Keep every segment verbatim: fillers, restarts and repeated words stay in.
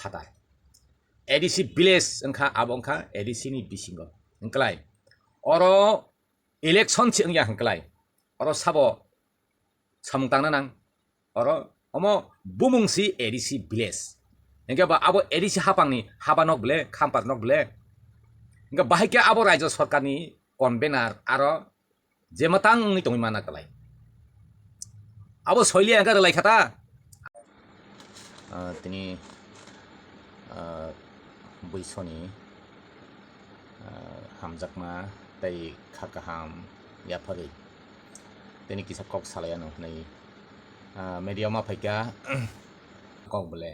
phatar. A D C village wngkha, abo wngkha A D C ni bisingo. Wngklai oro election se wngya hwnkhlai, oro sabo samung tangna nang. Oro omo bumung si A D C village. Hingke ba abo A D C hapang ni haba nok ble, khampar nok ble. Hingke bahai khe abo rajya sarkar ni convener aro je matang wngwi tongwi mana kwlai. Abo soiliya hingke rwlai kha ta. Ah, tini, ah, buisoni, ah, hamjakma tei kha kaham yapharwi tini kisa kok salai ano hwnwi, ah, media ma phaikha kok bole.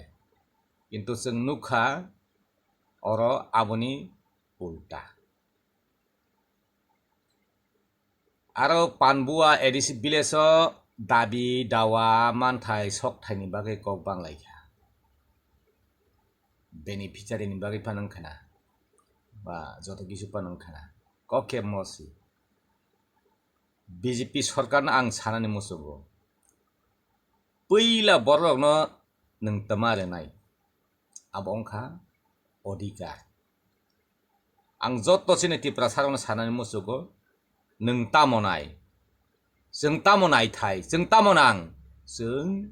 Kintu chwng nukha oro aboni ulta. Aro Panbua A D C village o dabi dawa manthai sok thaini bagwi kok banglaikha. Beneficiary ni bagwi phano wngkhana. Ba joto kisu phano wngkhana. Kok khe mosi. B J P sorkar no ang sanani musugo. Puila borok no nwng tama renai. Abo wngkha odhikar. Ang joto chini Tiprasa rokno sanani musugo, nwng tamo nai, chwng tamo naithai, chwng tamo nang, chwng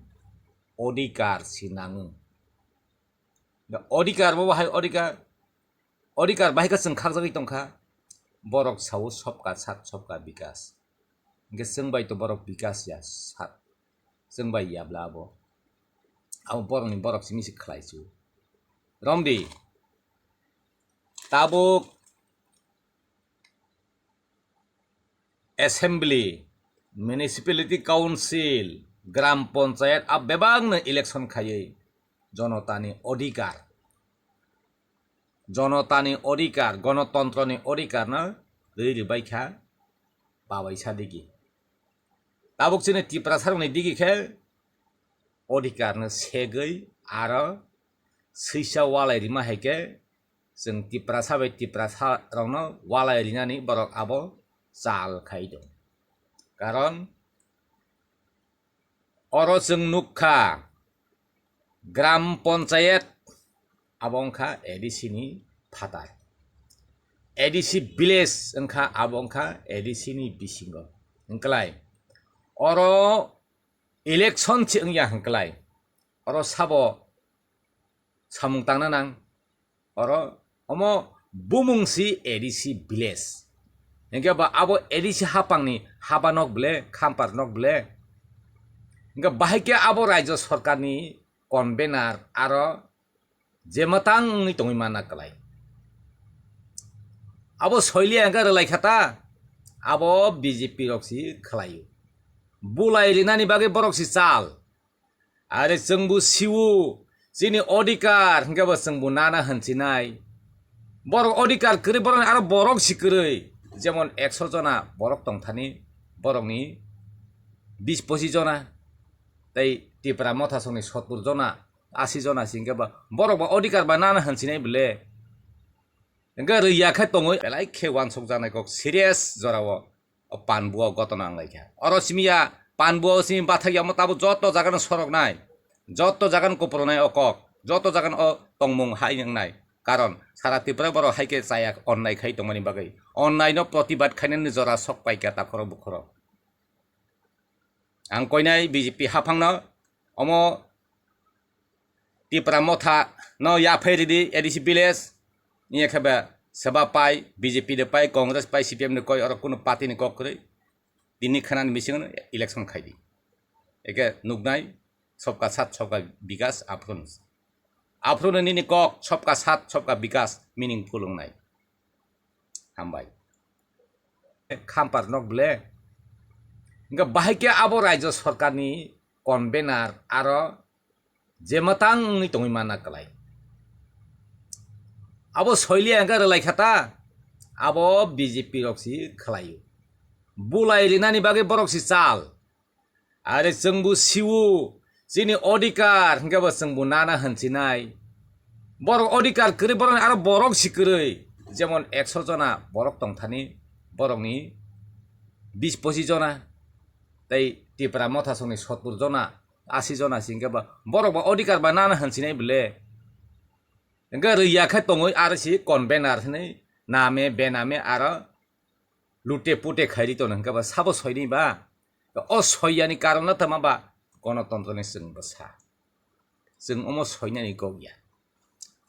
odhikar si nango. Da odhikar bo bahai odhikar, odhikar bahai khe chwng khakjagwi tongkha, borok sao sobka sat sobka bikas. Hingke chwng bai to borok bikas ya sat. Chwng bai yabla abo. Abo borokni borok simi se khlai su. Romdi. Tabuk assembly, municipality council, gram panchayat a bebakno election khaiwi jonotani odhikar, jonotani odhikar, gonotontroni odhikarno rwi rwbaikha babaisa digi. Tabuk chini Tiprasa rokni digi khe odhikarno segwi aro swisa walai rima hai khe chwng Tiprasa bai Tiprasa rokno walai rinani borok abo chal khai do. Karon oro chwng nukha gram panchayat abo wngkha A D C ni phatar. A D C village wngkha abo wngkha A D C ni bisingo. Wngklai oro election se wngya hwnkhlai oro sabo samung tangna nang. Oro omo bumung si A D C village. Hingke ba abo A D C hapang ni haba nok ble, khampar nok ble. Hingke bahai khe abo rajya sarkar ni convener aro je matang wngwi tongwi mana kwlai. Abo soiliya hingke rwlai kha ta, abo B J P rok si khlaio. Bulai rinani bagwi borok si chal. Are chwngbo siwo, chini odhikar hingke bo chwngbo nana hwnsinai. Borok odhikar kwrwi borokni aro borok si kwrwi. Jemon ekso jona borok tongthani borokni bis pochis jona. Tei Tipra Motha songni sottur jona, asi jona si hingke bo borok bo odhikar ba nana hwnsinai bole. Hingke rwya khe tongwi belai khe uansuk janai kok serious jorao. O Panbua o gotona wnglaikha. Oro simi ya Panbua o simi bathak ya omo tabuk joto jaga no sorok nai. Joto jaga no kupro nai o kok. Joto jaga no o tongmung hai wngnai. Karon sara Tripura borok hai khe chaya onnai khai tongmani bagwi. Onnai no protibad khainani jora sok paikha takhoro bukhoro. Ang koinai B J P haphang no omo Tipra Motha no yaphai ridi A D C village. Iya khe ba seba pai, B J P de pai, Congress pai, C P M de koi, oro kuno party ni kok kwrwi. Tini khanani bisingo election khai di. Eke nuknai, sobka sat, sobka bikas, aphuru. Aphuru nini kok, sobka sat, sobka bikas, meaningful wngnai. Hambai. Khampar nok ble. Hingke bahai khe abo rajya sarkar ni convener aro je matang wngwi tongwi mana kwlai. Abo soiliya hingke rwlai kha ta, abo B J P rok si khlaio. Bulai rinani bagwi borok si chal. Are chwngbo siwo, chini odhikar hingke bo chwngbo nana hwnsinai. Borok odhikar kwrwi borokni aro borok si kwrwi. Jemon ekso jona borok tongthani borokni bis pochis jona. Tei Tipra Motha songni sottur jona, asi jona si hingke bo borok bo odhikar ba nana hwnsinai bole. Hwnkhe rwya khe tongwi aro si convener hinwi name bename aro lute pute khairi tono hwnkhe ba sabo soinai ba? O soiyani karon no tama ba? Gonotontro ni chwng bwsa. Chwng omo soinani kok ya.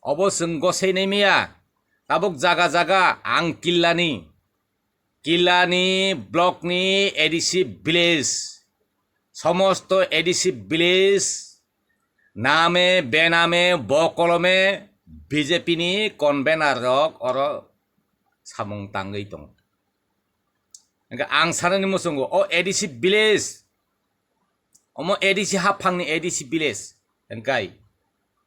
Obo chwng gosei nai maya. Tabuk jaga jaga ang killani, killani block ni A D C village, somosto A D C village, name bename bokolome B J P ni convener rok oro samung tangwi tongo. Hwnkhe ang sanani muchungo o A D C village, omo A D C haphangni A D C village hwnkhe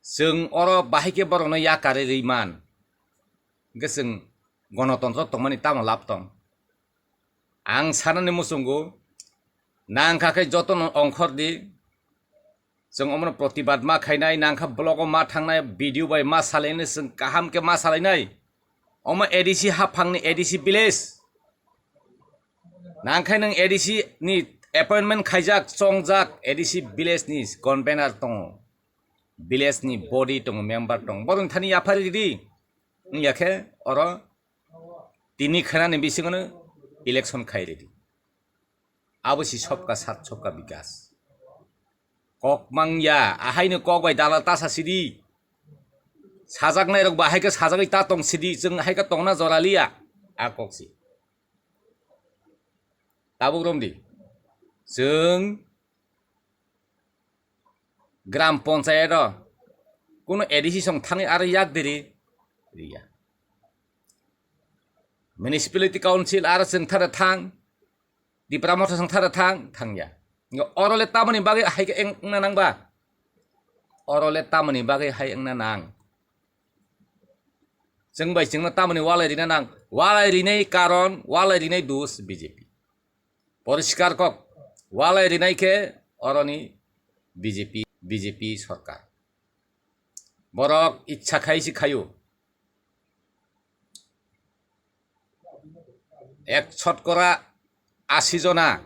chwng oro bahai khe borokno yakarwi rwi man. Hwnkhe chwng gonotontro tongmani tamo lab tong? Ang sanani muchungo, nangkha khe jotono ongkhor di. Chwng omono protibad ma khainai, nangkha blogo ma thangnai, video bai ma salainai, chwng kaham khe ma salainai. Omo A D C haphangni A D C village. Nangkhai nwng A D C ni appointment khaijak, chongjak, A D C village ni convener tongo, village ni body tongo, member tongo. Borokni thani yaphari ridi. Wngya khe oro tini khenani bisingono election khai ridi. Abo si sobka sat sobka bikas. Kok mangya, ahaino kok bai dalal tasa sidi. Sajaknai rok ba haikhe sajagwi ta tong sidi, chwng haikhe tongna jora liya. A kok si. Tabuk romdi. Chwng gram panchayat o kuno A D C song thangwi aro yak diri riya. Municipality council aro chwng thara thang, Tipra Motha song thara thang, thangya. Ngo oro le tamoni bagwi hai khe eng-, wngna nang ba? Oro le tamoni bagwi hai wngna nang? Chwng bai chwngno tamoni walai rina nang? Walai rinai karon, walai rinai dus B J P. Poriskar kok, walai rinai khe oroni B J P, B J P sorkar. Borok ichha khai si khaio. Ek shotkora asi jona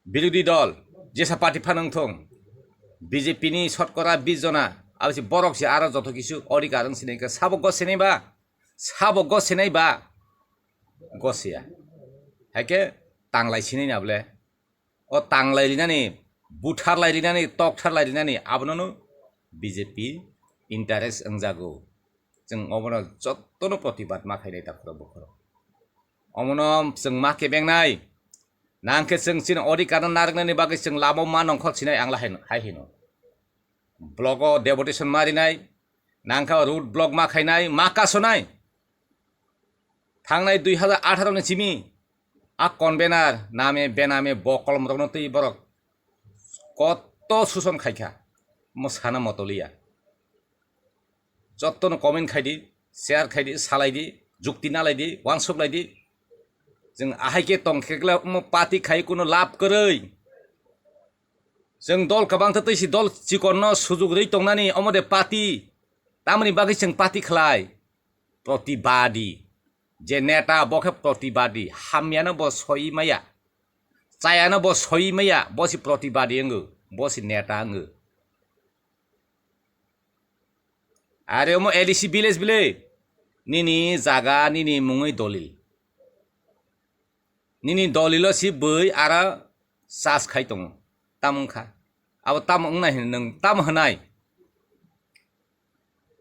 birodhi dol, jesa party phano wngthung, B J P ni shotkora bis jona, abo se borok se aro joto kisu odhikar wng sinai khe sabo go sinai ba? Sabo go sinai ba? Go siya. Haikhe tanglai sinai na bole? O tanglai rinani, butharlai rinani, toktharlai rinani, abonono B J P interest wngjago. Chwng obono jotono protibad ma khainai takhoro bukhoro. Omono chwng ma kebengnai. Nangkhe chwng chini odhikarno narwknani bagwi chwng lama ma nongkhor sinai ang lahai, hai hino. Blogo deputation ma rinai, nangkha road block ma khainai, ma kasonai. Thangnai dui hazar atharo ni simi a convener name bename bo kolom rokno twi borok koto suson khaikha, mo sana motoliya. Jottono comment khaidi, share khaidi, salaidi, jukti nalaidi, uansuk laidi. Chwng ahai khe tong khe kla omo party khai kuno lab kwrwi. Chwng dol kwbang twi si dol chikonno sujuk rwi tongnani omo de party. Tamoni bagwi chwng party khlai? Protibadi. Je neta bo khe protibadi. Hamyano bo soi maya. Chayano bo soi maya. Bo si protibadi wngo. Bo si neta wngo. Are omo A D C village bile. Nini jaga, nini mungwi dolil. Nini dolilo si bui ara chas khai tongo. Tamo wngkha? Abo tamo wngna hin nwng tamo hwnai?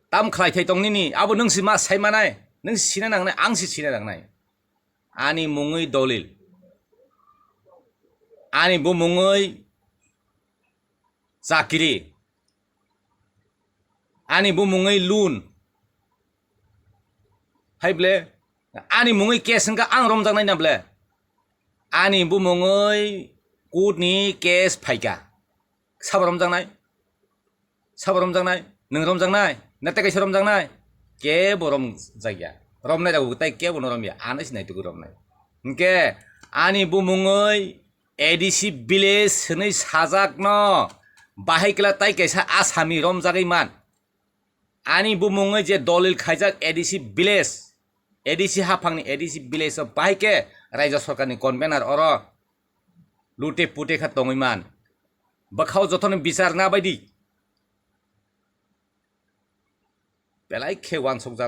Tam khlai thai tong nini? Abo nwng si ma sai manai? Nwng si sina nangnai, ang si sina nangnai. Ani mungwi dolil. Ani bumungwi chakiri. Ani bumungwi loan. Hai ble, ani mungwi case wngkha ang romjaknai na ble? Ani bumungwi court ni case phaikha. Sabo romjaknai? Sabo romjaknai? Nwng romjaknai? Na tei kaisa romjaknai? Kebo romjakya. Romnai rok tei kebo no romya. Ano si naitugwi romnai. Hwnkhe ani bumungwi A D C village hwnwi sajakno bahai kla tai kaisa asami romjagwi man. Ani bumungwi je dolil khaijak A D C village, A D C haphangni A D C village o bahai khe raijyo sorkarni convener oro lute pute kha tongwi man. Bwkhao jotono bichar na baidi. belai khe uansukjak